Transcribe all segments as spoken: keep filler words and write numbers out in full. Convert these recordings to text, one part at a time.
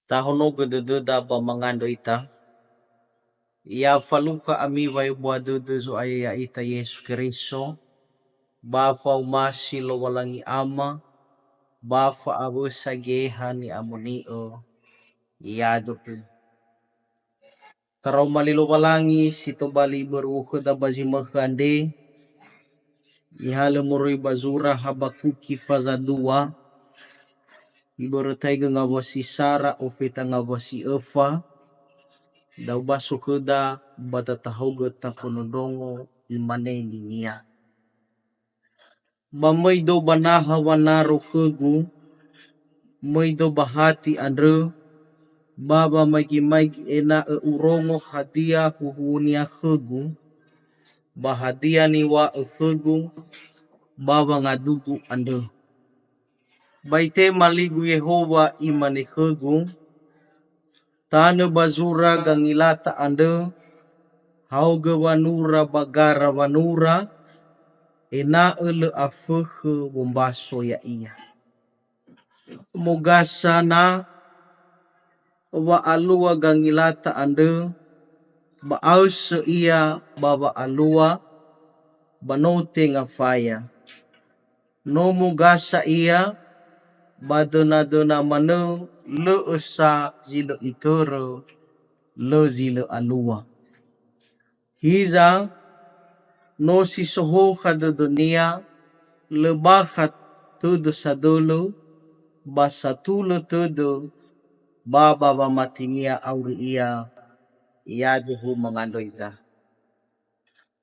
Tahonogö dödöda ba mangandrö ita. Ya falukha ami wa'ebua dödö Zo'aya ya'ita Yesu Keriso, ba fa'omasi Lowalangi Ama, ba fa'awösa Geheha Ni'amoni'ö, ya dödö. Taroma li Lowalangi si tobali böröwö khöda ba zi mökhö andre, ihalö moroi ba zura Habakuki faza dua, ibörötaigö ngawua si sara ofeta ngawua si öfa, da'ö ba so khöda ba tatahaogö tafondrondrongo, imane linia. Ba möido ba naha wanaro khögu, möido ba hati andrö, ba wamaigi-maigi ena'ö urongo hadia huhuonia khögu, ba hadia niŵa'ö khögu ba wangadugu andrö. Ba itema ligu Yehowa, imane khögu, "Tanö ba zura gangilata andrö, haogö wanura ba gara wanura, ena'ö lö afökhö wombaso ya'ia." Mogasa na wa'alua gangilata andrö, ba aösö ia ba wa'alua, ba no tenga faya. No mogasa ia, ba döna-döna manö, lö'ö sa zi lö itörö, lö zi lö alua. Hiza, no si so hokha dödönia, lö bakha tödö sadölö, ba satulö tödö, ba ba wamatinia auri ia, ya döhö mangandrö ita.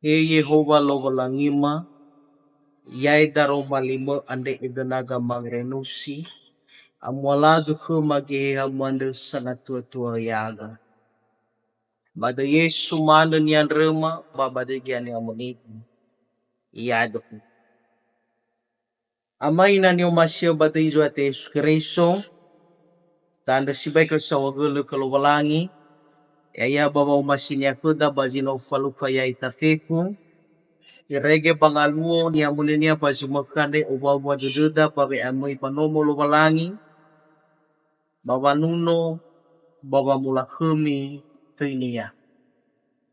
He Yehowa Lowalangima, ya'e daroma li-Mö andre edönaga mawerenusi, amualagö khöma Geheha-Mu andrö sangatua-tua ya'aga. Ba döi Yesu manö niandröma, ba ba döi Geheha Ni'amoni'ö. Ya döhö. Ama ina ni'omasi'ö ba döi Zo'aya Yesu Keriso, ta'andrö sibai khö saohagölö khö Lowalangi, ya'ia ba wa'omasinia khöda ba zi no falukha ya'ita fefu, irege ba ngaluo ni'amoninia ba zi mökhö andre owua-wua dödöda ba we'amöi ba Nomo Lowalangi, ba wanuno, ba wamolakhömi töinia.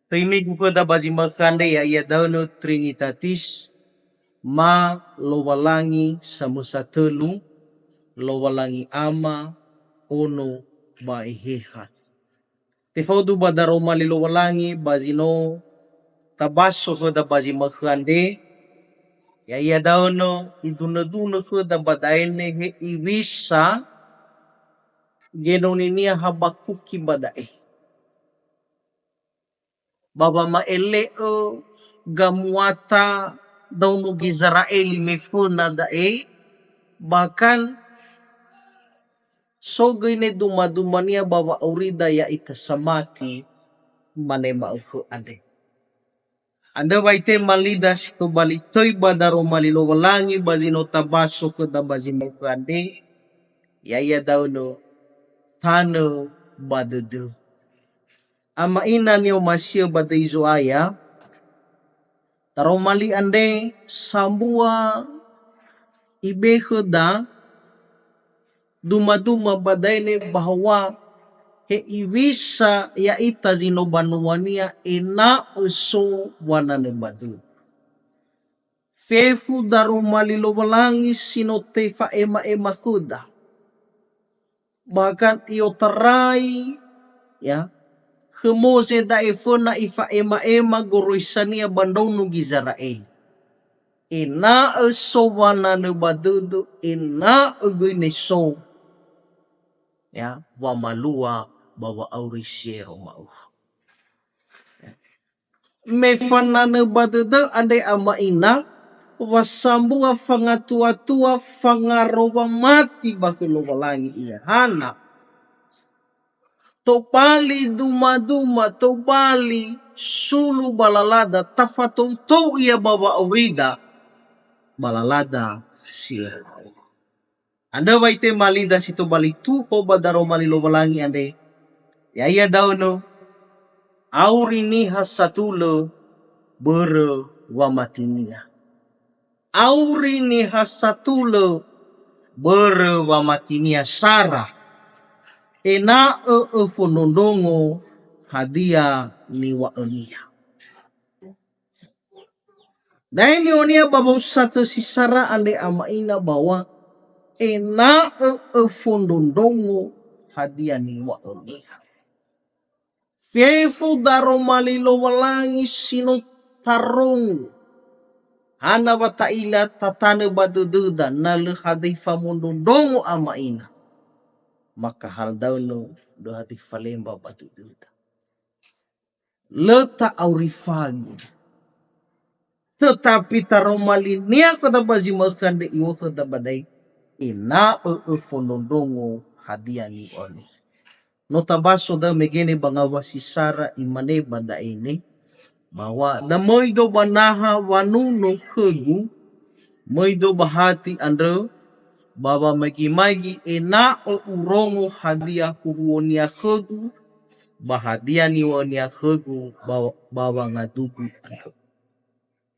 Töi migu khöda ba zi mökhö andre, ya'ia da'önö Trinitatis, ma Lowalangi samösa tölu, Lowalangi Ama, Ono, ba Eheha. Tefaudu ba daroma li Lowalangi ba zi no tabaso khöda ba zi mökhö andre, ya'ia da'önö idunö-dunö khöda ba da'e ne he iwisa genoninia Habakuki ba da'e. Ba wama'ele'ö gamuata ndraono Gizera'eli me föna da'e, bahkan so göi ne duma-dumania ba wa'aurida ya'ita samati, mane ma'ökhö andre. Andrö wa itema lida si tobali töi ba daroma li Lowalangi ba zi no tabaso khöda ba zi mökhö andre, ya'ia da'önö tanö ba dödö. Ama ina ni'omasi'ö ba döi Zo'aya, taroma li andre sambua ibe'e khöda duma-duma ba da'e ne bahwa he iwisa ya'ita zi no banuania ena'ö so wananö ba dödö. Fefu daroma li Lowalangi si no tefa'ema-ema khöda. Bahkan i'otarai, ya, khö Moze da'e föna ifa'ema-ema goroisania ba ndraono Gizera'eli. Ena'ö so wananö ba dödö, ena'ö göi ne so, ya, wamalua ba wa'auri si ero ma'ökhö. Me fananö ba dödö andre ama ina, wa sambua fangatua-tua fangaroma mati ba khö Lowalangi ia. Hana? Tobali duma-duma, tobali sulu ba lalada, tafatou-tou ia ba wa'aurida ba lalada si ero. Andrö wa itema lida si tobali tuho ba daroma li Lowalangi andre, ya'ia da'önö, auri niha satulö börö wamatinia. Auri niha satulö börö wamatinia sara. Ena'ö öfondrondrongo hadia niŵa'önia. Da'e niŵa'önia ba wa'usatö si sara andre, ama ina, bahwa ena'ö öfondrondrongo hadia niŵa'önia. Fefu daroma li Lowalangi si no tarongo. Hana wa ta'ila tatanö ba dödöda, na lö hadia famondrondrongo, ama ina, maka haldaönö lö hadia falemba ba dödöda. Lö ta'aurifagö. Tetapi taroma linia khöda ba zi ma'ökhö andre, iŵa'ö khöda ba da'e, ena'ö öfondrondrongo hadia niŵa'önia. No tabaso da'ö mege ne ba ngawua si sara, imane ba da'e ne, bahwa da möido ba naha wanuno khögu, möido ba hati andrö, ba wamaigi-maigi ena'ö urongo hadia huhuonia khögu, ba hadia niŵa'önia khögu ba, ba wangadugu andrö.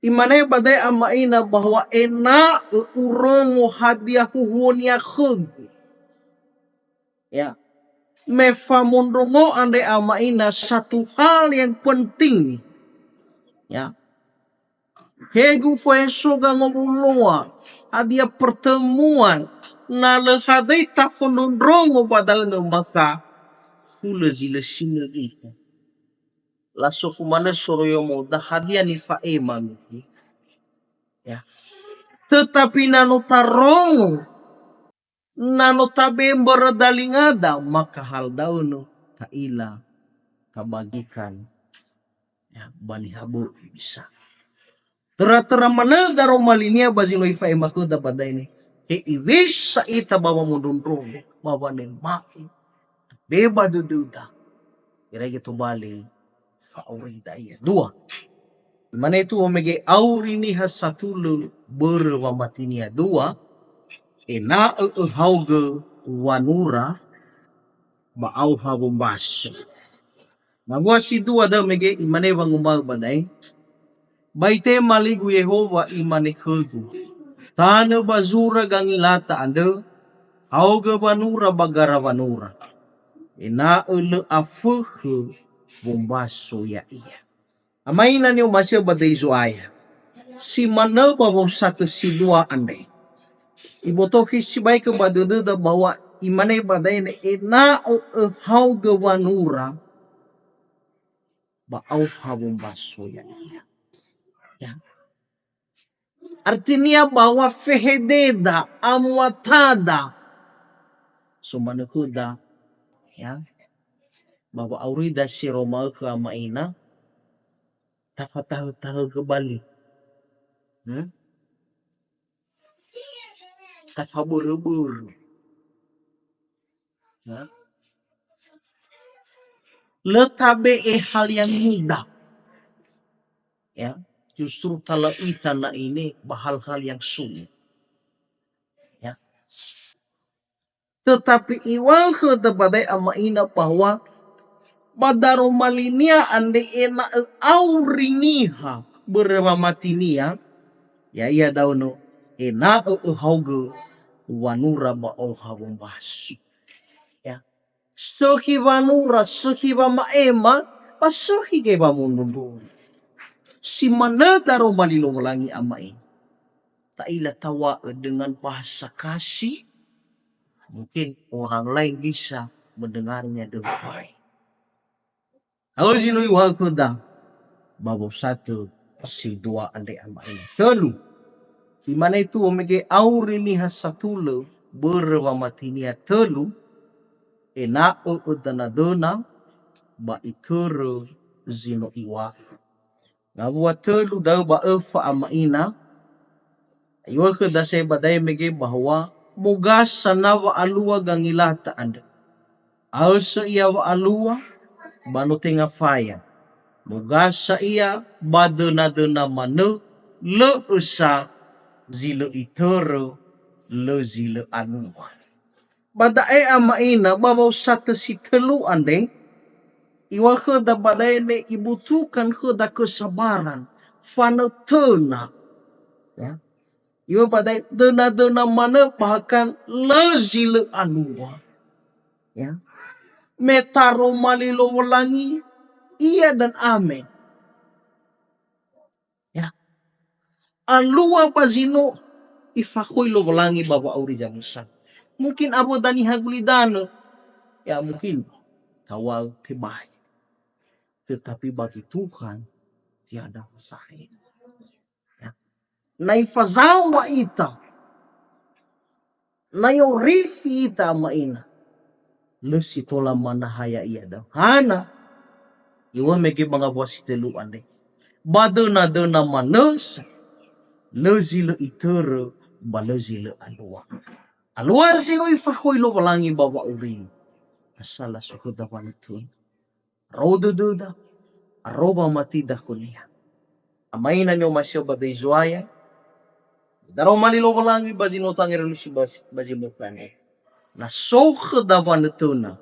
Imane ba da'e, ama ina, bahwa ena'ö urongo hadia huhuonia khögu. Ya. Me famondrongo andre, ama ina, satu hal yang penting. Ya. Hegu faeso gangowuloa, hadia pertemuan, na lö hadia tafondrondrongo ba da'önö, maka hulö zi lö sinögöta. Lasofu manö soroiyomo, da hadia nifa'ema mege. Ya. Tetapi na no tarongo, na no tabe mbörö dalingada, maka haldaönö ta'ila tabagikan, ya, ba niha bö'ö bisa. Töra-töra manö daroma linia ba zi no ifa'ema khöda ba da'e ne, he iŵisa ita ba wamondrondrongo, ba wanema'ö tabe ba dödöda. Iraege tobali fa'aurida ia. Dua. Imane tu'o mege, auri niha satulö börö wamatinia. Dua, ena'ö öhaogö wanura ba aoha wombaso. Ngawua si dua da'ö mege, imane wanguma'ö ba da'e, ba itema ligu Yehowa, imane khögu, tanö ba zura gangilata andrö, haogö wanura ba gara wanura, ena'ö lö afökhö wombaso ya'ia. Ama ina ni'omasi'ö ba döi Zo'aya. Si manö ba wa'usatö si dua andre. Ibotohi sibai khö ba dödöda bahwa imane ba da'e ne, ena'ö öhaogö wanura ba aoha wombaso ya'ia. Ya. Artinia bahwa fehededa, amuatada. So manö khöda, ya. Ba wa'aurida si ero ma'ökhö, ama ina, tafatahö-tahögö bali. Hmm? Tafabörö-börö. Ya. Lö tabe'e hal yang mudah. Ya, justru tala'ita na ini ba hal-hal yang sulit. Ya. Tetapi iŵa'ö khöda ba da'e, ama ina, bahwa ba daroma linia andre ena'ö auri niha börö wamatinia, ya'ia da'ö no, ena'ö öhaogö wanura ba aoha wombaso. Ya. Sökhi wanura, sökhi wama'ema, ba sökhi göi wamondrondrongo. Si manö daroma li Lowalangi, ama ina. Ta'ila taŵa'ö dengan bahasa kasih, mungkin orang lain bisa mendengarnya dengan baik. Hadia zi no iŵa'ö khöda ba wa'usatö si dua andre, ama ina. Tölu. Imane tu'o mege, auri niha satulö börö wamatinia. Tölu, ena'ö ödönadöna ba itörö zi no iŵa'ö. Ngawua tölu da'ö ba öfa, ama ina. Iŵa'ö khöda sa'ae ba da'e mege bahwa mogasa na wa'alua gangilata andrö. Aösö ia wa'alua, ba no tenga faya. Mogasa ia ba dönadöna manö, lö'ö sa zi lö itörö, lö zi lö alua. Ba da'e, ama ina, ba wa'usatö si tölu andre, iŵa'ö khöda ba da'e ne ibutuhkan khöda kesabaran, fanötöna. Ya. Iŵa'ö ba da'e dönadöna manö, bahkan lö zi lö alua. Ya. Me taroma li Lowalangi, ia dan amen. Ya. Alua ba zi no ifakhoi Lowalangi ba wa'auri zamösana. Mungkin awö daniha gulidanö. Ya, mungkin tawa'ö tebai. Tetapi bagi Tuhan tiada mustahil. Ya. Na ifazaŵa ita, na i'orifi ita ama ina, lö si tola manaha ya'ia da'ö. Hana? Iŵa'ö mege ba ngawua si tölu andre. Ba döna-döna manö sa, lö zi lö itörö, ba lö zi lö alua. Alua zi no ifakhoi Lowalangi ba wa'aurimi. Asala so khöda wanötöna. Aro dödöda, aro wamatida khö-Nia. Ama ina ni'omasi'ö ba döi Zo'aya, daroma li Lowalangi ba zi no tangerönusi ba, ba zi mökhö andre. Na so khöda wanötöna,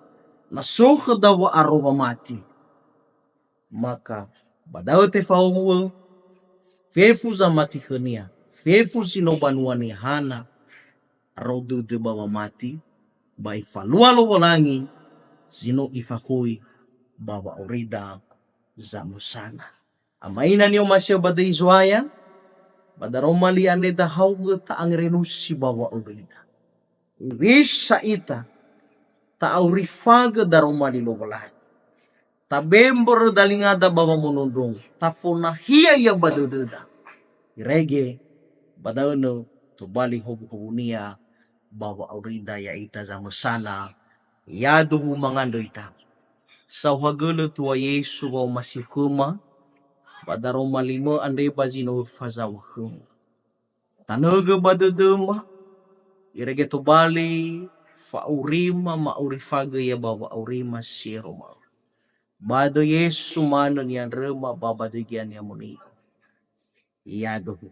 na so khöda wa'aro wamati, maka ba da'ö tefa'owu'ö fefu zamati khö-Nia, fefu zi no banua-Nia hana, aro dödö ba wamati, ba ifalua Lowalangi zi no ifakhoi ba wa'aurida zamösana. Ama ina ni'omasi'ö ba döi Zo'aya, ba daroma li andre dahaogö ta'angerönusi ba wa'aurida. Hewisa ita, ta'aurifagö daroma li Lowalangi. Tabe mbörö dalingada ba wamonondrongo, tafonahia ia ba dödöda. Irege ba da'ö nö tobali howuhowu-Nia ba wa'aurida ya'ita zamösana, yaduhu mangandrö ita. Saohagölö Tua Yesu wa'omasi'ö khöma, ba daroma li-Mö andre ba zi no fazaŵa khöma. Tanögö ba dödöma, irege tobali fa'aurima ma'aurifagö ia ba wa'aurima si ero ma'ö. Ba döi Yesu manö ni'andröma ba ba döi gia ni'amoni'ö. Yaduhu.